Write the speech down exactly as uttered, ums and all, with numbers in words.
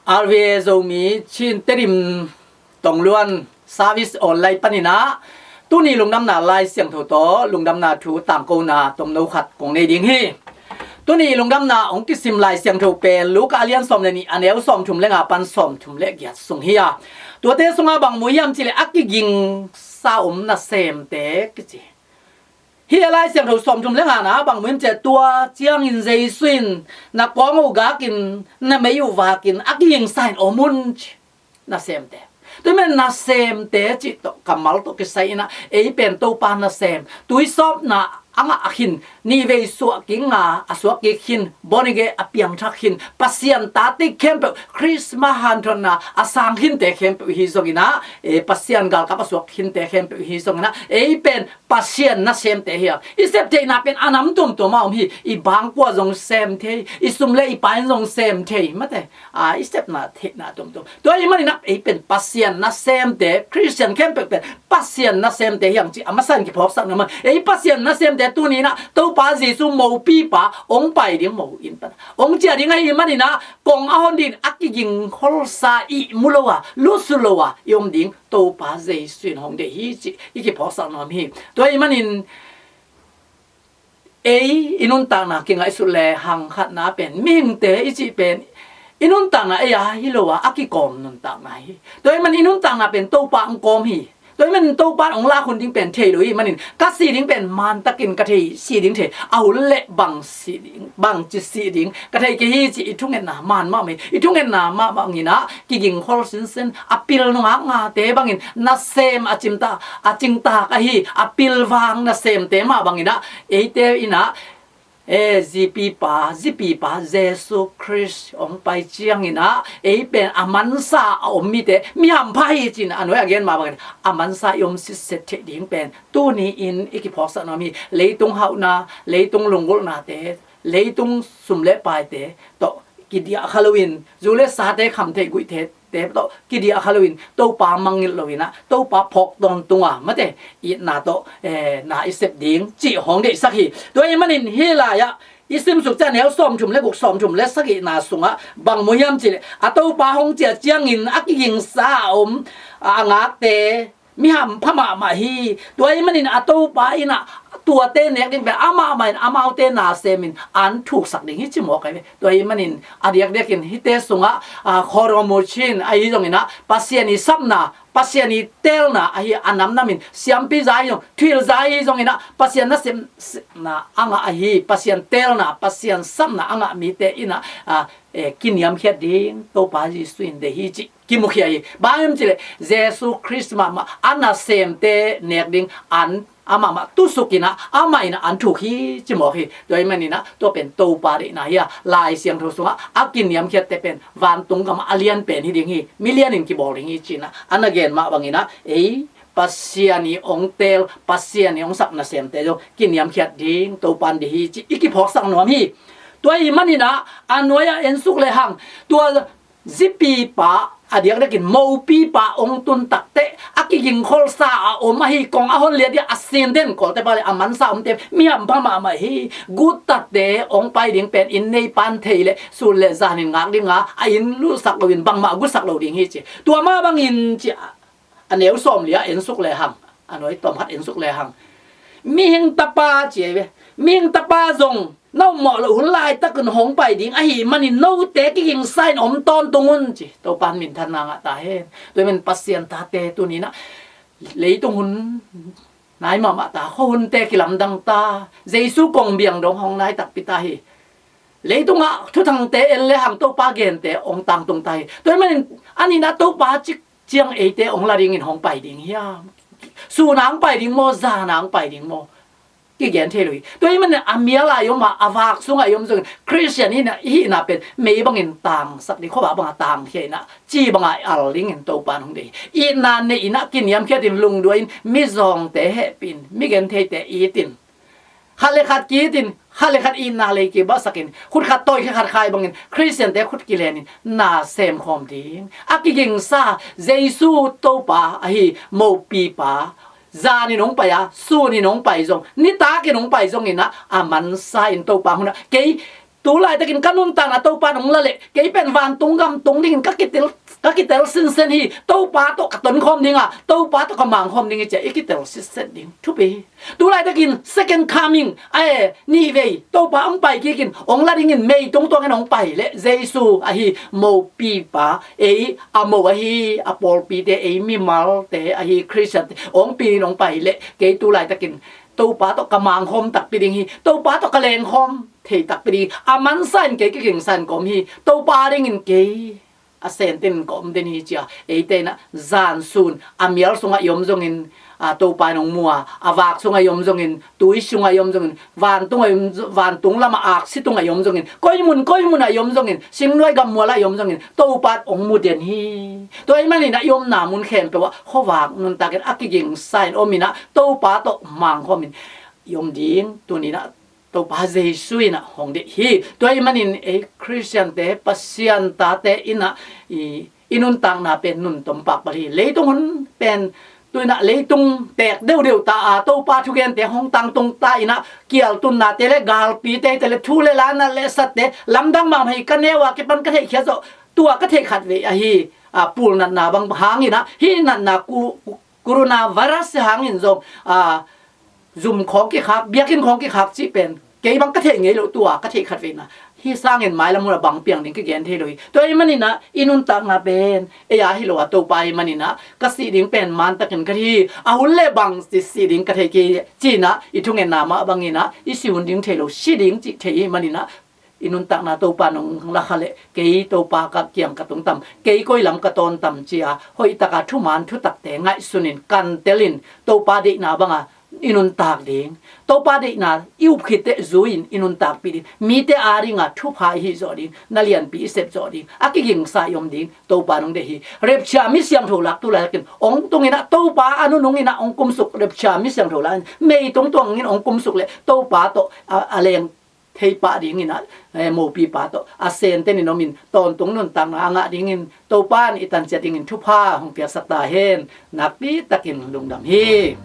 R V A Zomi Chin Tedim Tongluan service online panin ah tuni lungdamna Lai Siangtho tawh lungdamna thu tangkona tomno khat kong nei ding hi. Tuni lungdamna hong kisim Lai Siangtho pen Luka a lian sawm le nih, a neu sawmthum le nga pan sawmthum le giat sung hi a, tuate sungah bang mu hiam cih leh a kigingsa om nasemte kici. Hih a Lai Siangtho sawmthum le ngana bang mu hiam cih leh, tua ciangin Jesu in, "Na kawng uh gakin, na mei uh vakin, a kigingsa in om un," ci. Nasemte. Tua ahih manin nasemte cih tawh kammal tawh kisai in ah, ei pen Topa nasem, tuisawpna a ngah khin, nihvei suah kik nga a suak kik khin, born again a piangthak khin, Pasian tate khempeuh, Christmas hanthotna a sang khinte khempeuh hi zongin ah, eh, Pasian galkap a suak khinte khempeuh hi zongin ah, ei pen Pasian nasemte hi a, i sep theihna pen a nam tuamtuam ah om hi. I bangkua zong sem thei, i sum le i pai in zong sem thei, mate. A, i sepna theihna tuamtuam. Tua ahih manin ah ei pen Pasian nasemte, Christian khempeuh pen Pasian nasemte hi hang cih a masa in kiphawksak nuam a. Ei Pasian nasemte tuni in ah Topa Jesu mopipa hong pai ding, mo inn pan hong ciah ding ahih manin ah, kong a hon ding a kigingkholsa, ihmu lo a, lusu lo a i om ding Topa Jesu in hong deih hi cih i kiphawksak nuam hi. Tua ahih manin ei i nuntakna kingaihsut le hang, khatna pen mihingte i cih pen i nuntakna ei a hi lo a, a kikawm nuntakna hi. Tua ahih manin i nuntakna pen Topa hong kawm hi. Tua ahih manin Topa in hong lak hun ding pen thei lo ahih manin, ka si ding pen mantakin ka thei, si ding thei, a hun le bang si ding, bangci si ding ka thei kei hi cih i thungetna man mahmah hi. I thungetna mahmah in ah kigingkhol sinsen, a pil nungak ngate bangin nasem a cimtak, a cingtak ahi, a pilvang nasemte mah bangin ah eite in ah, e, zipipa, zipipa Jesu Khrist hong pai ciangin ah ei pen a mansa a om mite, mi hampha hi ci-in a nuai a gen mah bangin a mansa i om sitset theih ding pen tuni in i kiphawksak nuam hi. Leitung hauhna, leitung lunggulhnate, leitung sum le paite tawh kidiah kha loin, zu le sate kham theih guih theih te tawh kidiah kha loin, Topa mangngilh loin ah, Topa phawk tawntung a, mate, itna tawh, eh, na i sep ding cih hong deihsak hi. Tua ahih manin hih lai-ah i simsuk ciang a neu sawmthum le guk, sawmthum le sagihna sungah bang mu hiam cih leh, a Topa hong ciah ciangin a kigingsa a om, a, a ngakte mi hampha mahmah hi. Tua ahih manin a Topa in ah tuate nek ding pen amah mah in amaute nasemin an thuksak ding hi ci mawk ahi ve. Tua ahih manin a diakdiakin hihte sungah, a, Khawdawm Mu Cin ahi zongin ah Pasian i sapna, Pasian i teelna ahi a namnamin, siampi za ahi zong, thuhilh za ahi zongin ah Pasian nasemna a ngah ahi, Pasian teelna, Pasian sapna a ngah mite in ah, a, e, kiniamkhiat ding Topa Jesu in deih hi cih kimukhia hi. Bang hiam cih leh Jesu Khrist mahmah a nasemte nek ding an amah mah tusukin ah, amah in ah an thuk hi ci mawk hi. Tua ahih manin ah tua pen Topa deihna hi a, Lai Siangtho sungah a kiniamkhiatte pen vantung gamah a lian pen hi ding hi, milianin kibawl ding hi ci-in ah a na gen mah bangin ah ei Pasian i hong teel, Pasian i hong sak nasemte zong kiniamkhiat ding Topa in deih hi cih i kiphawksak nuam hi. Tua ahih manin ah a nuai-ah ensuk lehang, tua zipipa, a diakdiakin mopipa hong tun takteh a kigingkholsa a om ahi, kong a hon liat ding a sin den, Kawltepa leh a mansa omte mi hampha mahmah hi. Gutate hong pai ding pen inn neipan thei leh sun le zanin ngak ding a, a inn luhsak loin bangmah gutsak lo ding hi ci. Tua mah bangin ci a, a neu sawmli-ah ensuk lehang, a nuai tawm khat ensuk lehang, mihing Tapa ci ahi ve. Mihing Tapa zong na ommawh loh hun laitakin hong pai ding ahih manin note kigingsa in om tawntung un ci. Topa in minthanna ngah ta hen. Tua ahih manin Pasian tate tuni-in ah leitung hun nai mahmah ta, khuahunte kilamdang ta, Jesu kong biang dong hong nai takpi ta hi. Leitungah thuthangte en lehang Topa gente hong tangtung ta hi. Tua ahih manin a nihna Topa cik ciang eite hong la dingin hong pai ding hiam? Sun-a hong pai ding maw, zan-a hong pai ding maw? Kigen thei lo hi. Tua ahih manin a mial-a i om a, a vak sungah i om zongin Khristian i hihna pen mei bangin tangsak ding, khuavak bangah tangkhia in ah, ci bangah al dingin Topa in hong deih hi. Itna nei in ah, kiniamkhiatin, lungduai in, mizawngte hehpih in, migentheite it in, khat le khat ki-it in, khat le khat itna lei kibahsak in, khut khat tawi, khat khat khai bangin Khristiante khut kilen in na semkhawm ding. A kigingsa Jesu Topa ahi mopipa, zanin hong pai a, sunin hong pai zong, nitakin hong pai zongin ah, a mansa in Topa hun ah, kei tu laitakin ka nuntakna Topa nong la leh, kei pen vantung gam tung dingin ka kitel, ka kitel sinsen hi. Topa tawh ka tonkhawm ding a, Topa tawh ka mangkhawm ding hi ci-a i kitel sinsen ding thupi hi. Tu laitakin second coming, a e, nihvei Topa hong pai kikin hong la dingin mei tungtuangin hong pai leh, Jesu ahi mopipa, ei a mo ahi a pawlpite, ei mimalte ahi Khristiante hong pinin hong pai leh, kei tu laitakin Topa tawh ka mangkhawm takpi ding hi. Topa tawh ka lengkhawm thei takpi ding hi. A mansa in kei kigingsa in ka om hi. Topa dingin kei a senten ka om den hi ci-a eite in ah zan sun a mial sungah i om zongin, a, Topa in hong mu a, a vak sungah i om zongin, tui sungah i om zongin, vantung ah i om, vantung lamah aksi tungah i om zongin, koi mun koi munah i om zongin, singnuai gammualah i om zongin Topa in hong mu den hi. Tua ahih manin ah i omna mun khempeuh ah khuavak nuntakin a kigingsa in om in ah Topa tawh mangkhawm in i om ding tuni in ah Topa Jesu in ah hong deih hi. Tua ahih manin ei Khristiante, Pasian tate in ah i, i nuntakna pen nun tom pakpal hi. Leitung hun pen tu in ah leitung teek deuhdeuh ta a, Topa thugente hong tangtung ta in ah, kial tunnate le galpite te le thu le la natna le satte lamdang mahmah hi. Ka neu a kipan ka theihkhiat zawh, tua ka theih khatvei ahi, a, pul natna bang hangin ah, hih natna ku, coronavirus hangin zong, a, zum khawng kikhak, biakinn khawng kikhak cih pen kei bang ka theih ngei loh, tua ka theih khatvei in ah. Hih sangin mailam hun ah bang piang ding kigen thei lo hi. Tua ahih manin ah i nuntakna pen ei a hi lo a, Topa ahih manin ah ka sih ding pen mantakin ka hi. A hun le bang ci sih ding ka thei kei ci in ah, i thungetna mah bangin ah i si hun ding thei lo, si ding cih thei ahih manin ah i nuntakna Topa nong la kha leh, kei Topa ka kiang ka tung tam, kei koi lam ka tawn tam ci-a hoih taka thuman thutakte ngaihsun in, kantel in, Topa deihna banga i nuntak ding, Topa deihna i up khit teh zui-in i nuntakpih ding, mite a dinga thupha i hih zawh ding, na lianpi i sep zawh ding, a kigingsa i om ding Topa nong deih hi. Rapture mi siangtho lak tu laitakin hong tung in ah, Topa a nunung in ah hong kumsuk rapture mi siangtho lak in, mei tungtuangin hong kumsuk leh Topa tawh a, a leng thei pah dingin ah, eh, mopipa tawh a senten in om in, tawntung nuntakna a ngah dingin Topa in i tanciat dingin thupha hong piaksak ta hen. Nakpi takin lungdam hi.